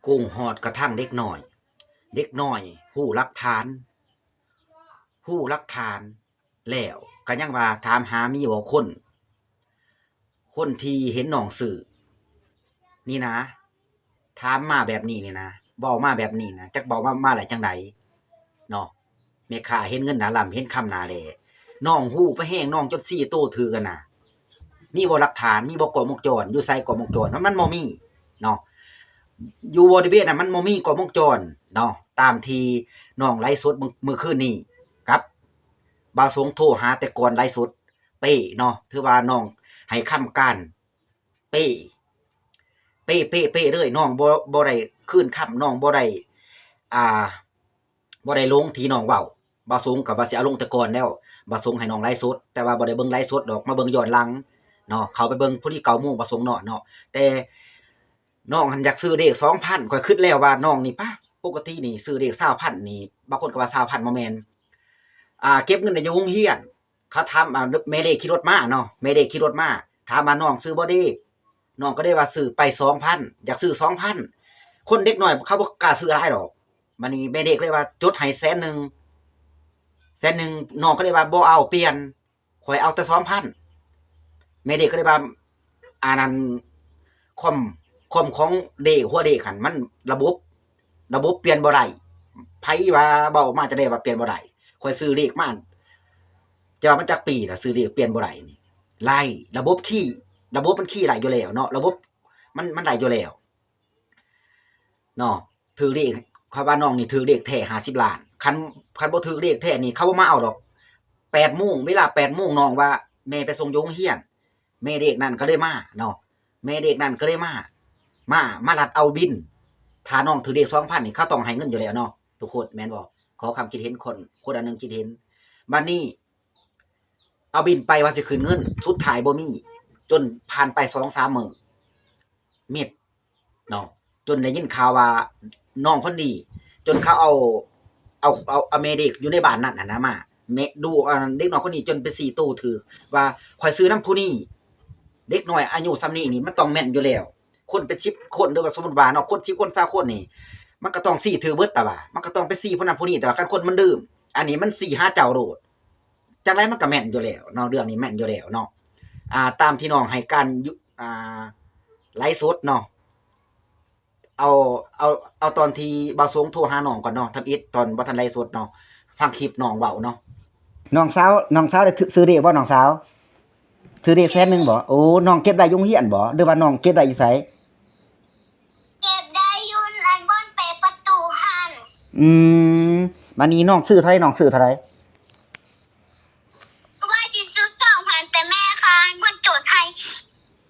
ໂກງຮອດກະທັ່ງເດັກນ້ອຍ. ເດັກນ້ອຍຮູ້ຫຼັກຖານ ຮູ້ຫຼັກຖານແລ້ວກະຍັງວ່າຖາມຫາມີບໍ່ຄົນ ຄົນທີ່ເຫັນນ້ອງຊື້ນີ້ນະ ຖາມມາແບບນີ້ນີ້ນະ ເວົ້າມາແບບນີ້ນະ ຈັກເວົ້າມາ ມາໄດ້ຈັ່ງໃດເນາະ. ແມ່ຄ້າເຫັນເງິນໜ້າລ້ຳ ເຫັນຄຳໜ້າແຫຼ້ ນ້ອງຮູ້ປາແຮງ ນ້ອງຈົນຊີ້ໂຕຖືກຫັ້ນນະ. ມີບໍ່ຫຼັກຖານ? ມີບໍ່ກ້ອງວົງຈອນ? ຢູ່ໃສກ້ອງວົງຈອນ? ມັນ ມັນບໍ່ມີເນາະ. ຢູ່ບໍລິເວນນັ້ນມັນບໍ່ມີກ້ອງວົງຈອນເນາະ ຕາມທີ່ນ້ອງໄລຟ໌ສົດມື້ ມື້ຄືນນີ້ ກັບບ່າວສົງໂທຫາແຕ່ກ່ອນໄລຟ໌ສົດ ເປ້ເນາະ ຖືວ່ານ້ອງໃຫ້ຄຳການເປ້ ເປ້ ເປ້ ເປ້ເລີຍ. ນ້ອງບໍ່ ບໍ່ໄດ້ຄືນຄຳ ນ້ອງບໍ່ໄດ້ ອ່າ ບໍ່ໄດ້ຫຼົງທີ່ນ້ອງເວົ້າ. ບ່າວສົງກໍວ່າຊິເອົາລົງແຕ່ກ່ອນແລ້ວ ບ່າວສົງໃຫ້ນ້ອງໄລຟ໌ສົດ ແຕ່ວ່າບໍ່ໄດ້ເບິ່ງໄລຟ໌ສົດດອກ ມາເບິ່ງຍ້ອນຫຼັງເນາະ. ເຂົ້າໄປເບິ່ງພໍດີເກົ້າໂມງ ບ່າວສົງນອນເນາະ. ແຕ່ນ້ອງຫັ້ນຢາກຊື້ເລກສອງພັນ ຂ້ອຍຄິດແລ້ວວ່ານ້ອງນີ້ ປະ ປົກກະຕິນີ້ຊື້ເລກຊາວພັນນີ້ ບາງຄົນກໍວ່າຊາວພັນ ບໍ່ແມ່ນ ອ່າ ເກັບເງິນໄດ້ຢູ່ໂຮງຮຽນ. ເຂົາຖາມ ອ່າ ແມ່ເລກຂີ່ລົດມາເນາະ ແມ່ເລກຂີ່ລົດມາ ຖາມວ່ານ້ອງຊື້ບໍ່ເດ ນ້ອງກໍໄດ້ວ່າຊື້ໄປສອງພັນ ຢາກຊື້ສອງພັນ. ຄົນເດັກນ້ອຍເຂົາບໍ່ກ້າຊື້ຫຼາຍດອກ. ບາດນີ້ແມ່ເລກເລີຍວ່າຈົດໃຫ້ແສນໜຶ່ງ ແສນໜຶ່ງ ນ້ອງກໍໄດ້ວ່າບໍ່ເອົາ ປ່ຽນ ຂ້ອຍເອົາແຕ່ສອງພັນ. ແມ່ເດກໍເລີຍວ່າ ອັນນັ້ນ ຄອມ ຄອມຂອງເດ ຫົວເດຫັ້ນ ມັນລະບົບ ລະບົບປ່ຽນບໍ່ໄດ້. ໃຜວ່າເວົ້າມາຈັ່ງໃດວ່າປ່ຽນບໍ່ໄດ້? ຂ້ອຍຊື້ເລກມາ ຈະວ່າມັນຈັກປີລະ ຊື້ເລກປ່ຽນບໍ່ໄດ້ນີ້. ໄດ້ ລະບົບຄີ ລະບົບມັນຄີໄດ້ຢູ່ແລ້ວເນາະ ລະບົບມັນ ມັນໄດ້ຢູ່ແລ້ວ ເນາະ. ຖືກເລກ ເຂົາວ່ານ້ອງນີ້ຖືກເລກແທ້ຫ້າສິບລ້ານ. ຄັນ ຄັນບໍ່ຖືກເລກແທ້ນີ້ ເຂົາບໍ່ມາເອົາດອກ. ແປດໂມງ ເວລາແປດໂມງ ນ້ອງວ່າແມ່ໄປສົ່ງຢູ່ໂຮງຮຽນ ແມ່ເລກນັ້ນກໍເລີຍມາເນາະ ແມ່ເລກນັ້ນກໍເລີຍມາ ມາ ມາລັດເອົາບິນ. ຖ້ານ້ອງຖືກເລກສອງພັນນີ້ ເຂົາຕ້ອງໃຫ້ເງິນຢູ່ແລ້ວເນາະ ທຸກຄົນ ແມ່ນບໍ່? ຂໍຄຳຄິດເຫັນ ຄົນ ຄົນອັນໜຶ່ງຄິດເຫັນ. ບາດນີ້ ເອົາບິນໄປວ່າຊິຂຶ້ນເງິນ ສຸດທ້າຍບໍ່ມີ ຈົນຜ່ານໄປສອງສາມມື້ ມິດເນາະ. ຈົນໄດ້ຍິນຂ່າວວ່ານ້ອງຄົນນີ້ ຈົນເຂົາເອົາ ເອົາ ເອົາ ເອົາແມ່ເດັກຢູ່ໃນບ້ານນັ້ນຫັ້ນນະ ມາ ແມ່ ດູ ອັນ ເດັກນ້ອຍຄົນນີ້ຈົນໄປຊີ້ໂຕຖືກວ່າ ຂ້ອຍຊື້ນຳຜູ້ນີ້. ເດັກນ້ອຍອາຍຸສ່ຳນີ້ນີ້ ມັນຕ້ອງແມ່ນຢູ່ແລ້ວ. ຄົນເປັນສິບຄົນ ຫຼືວ່າສົມມຸດວ່າເນາະ ຄົນສິບຄົນ ຊາວຄົນນີ້ ມັນກໍຕ້ອງຊີ້ຖືກເບິດ ແຕ່ວ່າມັນກໍຕ້ອງໄປຊີ້ຜູ້ນັ້ນຜູ້ນີ້. ແຕ່ວ່າຄັນຄົນມັນລືມ ອັນນີ້ມັນຊີ້ຫາເຈົ້າໂລດ ຈັ່ງໃດມັນກໍແມ່ນຢູ່ແລ້ວເນາະ ເລື່ອງນີ້ແມ່ນຢູ່ແລ້ວເນາະ. ອ່າ ຕາມທີ່ນ້ອງໃຫ້ການຢູ່ ອ່າ ໄລຟ໌ສົດເນາະ ເອົາ ເອົາ ເອົາຕອນທີ່ບ່າວສົງໂທຫານ້ອງກ່ອນເນາະ ທຳອິດ ຕອນບໍ່ທັນໄລຟ໌ສົດເນາະ ຟັງຄລິບນ້ອງເວົ້າເນາະ. ນ້ອງສາວ ນ້ອງສາວໄດ້ຖືກ ຊື້ເລກບໍ່ນ້ອງສາວ? ຖືກເລກແສນໜຶ່ງບໍ່? ໂອ້ ນ້ອງເກັບໄວ້ຢູ່ໂຮງຮຽນບໍ່ ຫຼືວ່ານ້ອງເກັບໄວ້ຢູ່ໃສ? ເກັບໄດ້ຢູ່ອັນບ່ອນແປະປະຕູຫັ້ນ. ອືມ ບາດນີ້ນ້ອງຊື້ເທົ່າໃດ? ນ້ອງຊື້ເທົ່າໃດ? ວ່າຊິຊື້ສອງພັນ ແຕ່ແມ່ຄ້າເພິ່ນຈົດໃຫ້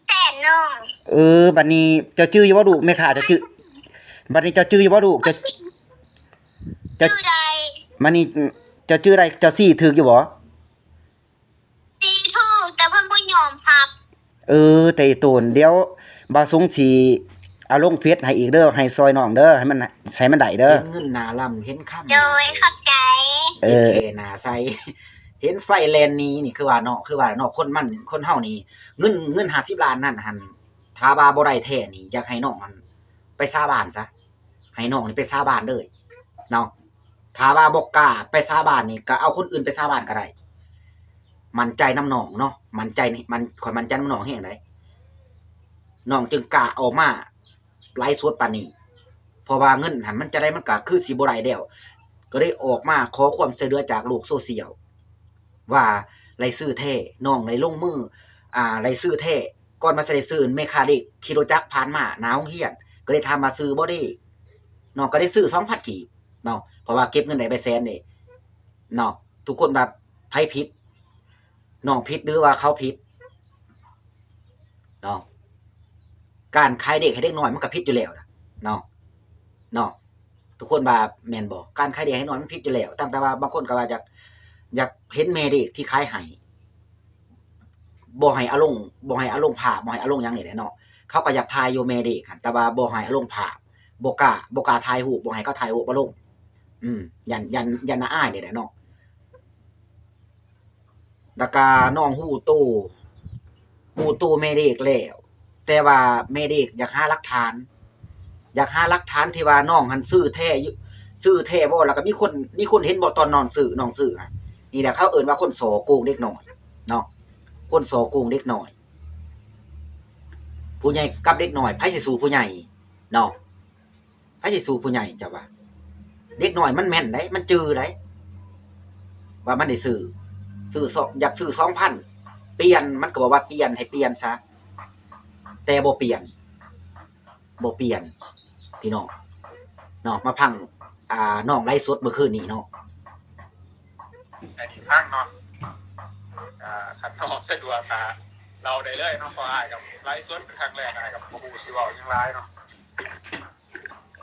ແສນໜຶ່ງ. ເອີ ບາດນີ້ເຈົ້າຈື່ຢູ່ບໍ່ລູກ? ແມ່ຄ້າເຈົ້າຈື່ ບາດນີ້ເຈົ້າຈື່ຢູ່ບໍ່ລູກ? ເຈົ້າ ເຈົ້າ ຈື່ໄດ້. ບາດນີ້ເຈົ້າຈື່ໄດ້ ເຈົ້າຊີ້ຖືກຢູ່ບໍ່? ຊີ້ຖືກ ແຕ່ເພິ່ນບໍ່ຍອມຮັບ. ເອີ ແຕ່ໂຕນ ດຽວບ່າວສົງຊິເອົາລົງເຟສໃຫ້ອີກເດີ ໃຫ້ຊ່ອຍນ້ອງເດີ ໃຫ້ມັນ ໃຫ້ມັນໄດ້ເດີ. ເຫັນເງິນໜ້າລ້ຳ ເຫັນຄຳ ໂດຍ ຂອບໃຈ. ເອີ ເຫັນແຄ່ໜ້າໃສ ເຫັນໄຟແລ່ນໜີນີ້ ຄືວ່າເນາະ ຄືວ່າເນາະ ຄົນມັນ ຄົນເຮົານີ້ ເງິນ ເງິນຫ້າສິບລ້ານນັ້ນຫັ້ນ ຖ້າວ່າບໍ່ໄດ້ແທ້ນີ້ ຢາກໃຫ້ນ້ອງຫັ້ນໄປສາບານຊະ ໃຫ້ນ້ອງນີ້ໄປສາບານເລີຍເນາະ. ຖ້າວ່າບໍ່ກ້າໄປສາບານນີ້ ກໍເອົາຄົນອື່ນໄປສາບານກໍໄດ້. ໝັ້ນໃຈນຳນ້ອງເນາະ ໝັ້ນໃຈ ໝັ້ນ ຂ້ອຍໝັ້ນໃຈນຳນ້ອງແຮງໃດ ນ້ອງຈຶ່ງກ້າອອກມາໄລຟ໌ສົດປານນີ້. ເພາະວ່າເງິນຫັ້ນມັນຈະໄດ້ ມັນກໍຄືຊິບໍ່ໄດ້ແລ້ວ ກໍເລີຍອອກມາຂໍຄວາມຊ່ວຍເຫຼືອຈາກໂລກໂຊຊຽວ ວ່າໄດ້ຊື້ແທ້ ນ້ອງໄດ້ລົງມື ອ່າ ໄດ້ຊື້ແທ້. ກ່ອນວ່າຊິໄດ້ຊື້ ແມ່ຄ້າເລກຂີ່ລົດຈັກຜ່ານມາໜ້າໂຮງຮຽນ ກໍເລີຍຖາມວ່າຊື້ບໍ່ເດ ນ້ອງກໍໄດ້ຊື້ສອງພັນກີບເນາະ ເພາະວ່າເກັບເງິນໄດ້ໃບແສນເດເນາະ. ທຸກຄົນວ່າໃຜຜິດ ນ້ອງຜິດ ຫຼືວ່າເຂົາຜິດເນາະ? ການຂາຍເດັກໃຫ້ເດັກນ້ອຍມັນກໍຜິດຢູ່ແລ້ວນະເນາະ ເນາະ. ທຸກຄົນວ່າແມ່ນບໍ່? ການຂາຍເດັກໃຫ້ນ້ອຍມັນຜິດຢູ່ແລ້ວ. ຕັ້ງແຕ່ວ່າບາງຄົນກໍວ່າຢາກ ຢາກເຫັນແມ່ເດັກທີ່ຂາຍໃຫ້ ບໍ່ໃຫ້ເອົາລົງ ບໍ່ໃຫ້ເອົາລົງພາບ ບໍ່ໃຫ້ເອົາລົງຫຍັງນີ້ແຫຼະເນາະ. ເຂົາກໍຢາກຖ່າຍຢູ່ແມ່ເດັກຫັ້ນ ແຕ່ວ່າບໍ່ໃຫ້ເອົາລົງພາບ ບໍ່ກ້າ ບໍ່ກ້າຖ່າຍຮູບ ບໍ່ໃຫ້ເຂົາຖ່າຍຮູບເອົາລົງ. ອືມ ຢ້ານ ຢ້ານ ຢ້ານອາຍນີ້ແຫຼະເນາະ. ແລ້ວກະນ້ອງຮູ້ໂຕ ຮູ້ໂຕແມ່ເດັກແລ້ວ ແຕ່ວ່າແມ່ເດັກຢາກຫາຫຼັກຖານ ຢາກຫາຫຼັກຖານທີ່ວ່ານ້ອງຫັ້ນຊື້ແທ້ຢູ່ ຊື້ແທ້ບໍ່ ແລ້ວກໍມີຄົນ ມີຄົນເຫັນບໍ່ຕອນນ້ອງຊື້ ນ້ອງຊື້ຫັ້ນ? ນີ້ແຫຼະເຂົາເອີ້ນວ່າຄົນສໍ້ໂກງເດັກນ້ອຍເນາະ ຄົນສໍ້ໂກງເດັກນ້ອຍ. ຜູ້ໃຫຍ່ກັບເດັກນ້ອຍ ໃຜຊິສູ້ຜູ້ໃຫຍ່ເນາະ? ໃຜຊິສູ້ຜູ້ໃຫຍ່ ເຈົ້າວ່າ? ເດັກນ້ອຍມັນແມ່ນໃດ໋ ມັນຈື່ໃດ໋ ວ່າມັນໄດ້ຊື້ ຊື້ສອງ ຢາກຊື້ສອງພັນ ປ່ຽນ ມັນກໍບອກວ່າປ່ຽນ ໃຫ້ປ່ຽນຊະ ແຕ່ບໍ່ປ່ຽນ ບໍ່ປ່ຽນ ພີ່ນ້ອງເນາະ. ມາຟັງ ອ່າ ນ້ອງໄລຟ໌ສົດເມື່ອຄືນນີ້ເນາະ ໃຫ້ໄດ້ຟັງເນາະ. ອ່າ ຄັນນ້ອງສະດວກກໍເລົ່າໄດ້ເລີຍເນາະ ເພາະອ້າຍກໍໄລຟ໌ສົດເປັນຄັ້ງແລກ ອ້າຍກໍບໍ່ຮູ້ຊິເວົ້າຫຍັງຫຼາຍເນາະ.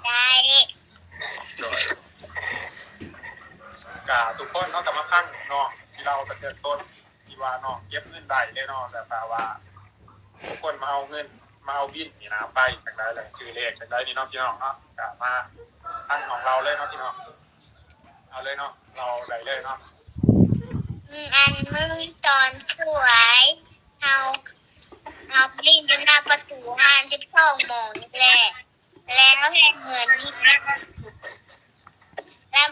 ໄດ້ ໂດຍ ກະທຸກຄົນເນາະ ກໍມາຟັງນ້ອງຊິເລົ່າຕັ້ງແຕ່ຕົ້ນ ທີ່ວ່ານ້ອງເກັບເງິນໄດ້ເລີຍເນາະ ແບບວ່າ ຄົນມາເອົາເງິນ ມາເອົາບິນນີ້ນະ ໄປຈັ່ງໃດ ແລ້ວຊື້ເລກຈັ່ງໃດນີ້ເນາະ ພີ່ນ້ອງເນາະ. ກໍມາຟັງນ້ອງເລົ່າເລີຍເນາະ ພີ່ນ້ອງ ເອົາເລີຍເນາະ ເລົ່າໄດ້ເລີຍເນາະ. ອືມ ອັນມື້ຕອນສວຍ ເຮົາ ເຮົາຫຼິ້ນຢູ່ໜ້າປະຕູຮ້ານສິບສອງໂມງນີ້ແຫຼະ ແລ້ວເຫັນເງິນນີ້ ແລ້ວ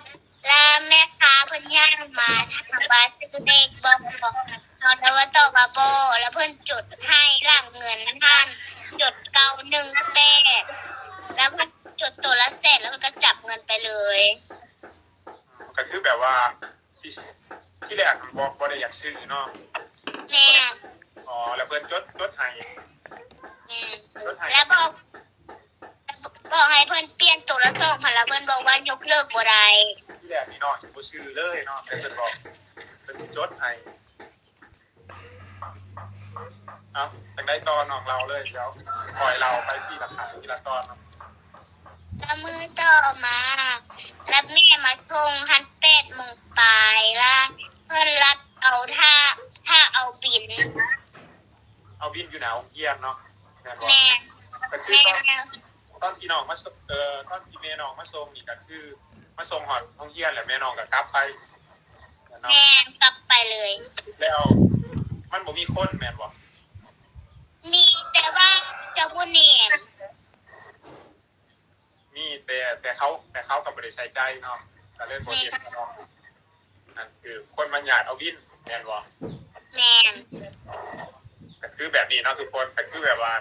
ແລ້ວແມ່ຄ້າເພິ່ນຍ່າງມາຖາມວ່າຊື້ເລກບໍ່ ເຮົາລະວ່າຕອບວ່າບໍ່ ແລ້ວເພິ່ນຈົດໃຫ້ຫຼັງເງິນຫັ້ນ ຈົດເກົ້າໜຶ່ງແປດ ແລ້ວເພິ່ນຈົດໂຕລະແສນ ແລ້ວເພິ່ນກໍຈັບເງິນໄປເລີຍ. ກໍຄືແບບວ່າ ທີ່ ທີ່ແລກບໍ່ ບໍ່ໄດ້ຢາກຊື້ເນາະ. ແມ່ນ. ອໍ ແລ້ວເພິ່ນຈົດ ຈົດໃຫ້. ແມ່ນ. ຈົດໃຫ້ ແລ້ວບອກ ບອກໃຫ້ເພິ່ນປ່ຽນໂຕລະສອງພັນ ແລ້ວເພິ່ນບອກວ່າຍົກເລີກບໍ່ໄດ້. ທີ່ແລກນີ້ນ້ອງຊິບໍ່ຊື້ເລີຍເນາະ ແຕ່ເພິ່ນບອກເພິ່ນຊິຈົດໃຫ້. ເອົ້າ ຈັ່ງໃດຕໍ່ ນ້ອງເລົ່າເລີຍ ດຽວຂ້ອຍເລົ່າໄປທີລະຂັ້ນທີລະຕອນເນາະ. ແລ້ວມື້ຕໍ່ມາ ລະແມ່ມາສົ່ງຫັ້ນແປດໂມງປາຍ ລະເພິ່ນລັດເອົາ ຖ້າ ຖ້າເອົາບິນ. ເອົາບິນຢູ່ໜ້າໂຮງຮຽນເນາະ ແມ່ນບໍ່? ແມ່ນ. ກໍຄືຕອນ ແມ່ນ ຕອນທີ່ນ້ອງມາ ເອີ ຕອນທີ່ແມ່ນ້ອງມາສົ່ງນີ້ ກໍຄືມາສົ່ງຮອດໂຮງຮຽນ ແລ້ວແມ່ນ້ອງກໍກັບໄປ. ແມ່ນ ກັບໄປເລີຍ. ແລ້ວມັນບໍ່ມີຄົນແມ່ນບໍ່? ມີ ແຕ່ວ່າເຈົ້າບໍ່ແໜ້ນ. ມີ ແຕ່ ແຕ່ເຂົາ ແຕ່ເຂົາກໍບໍ່ໄດ້ໃສ່ໃຈເນາະ ກໍເລີຍບໍ່ເຫັນເນາະ. ແມ່ນ. ນັ້ນຄືຄົນມາຍາດເອົາບິນແມ່ນບໍ່? ແມ່ນ. ກໍຄືແບບນີ້ເນາະທຸກຄົນ ກໍຄືແບບວ່າ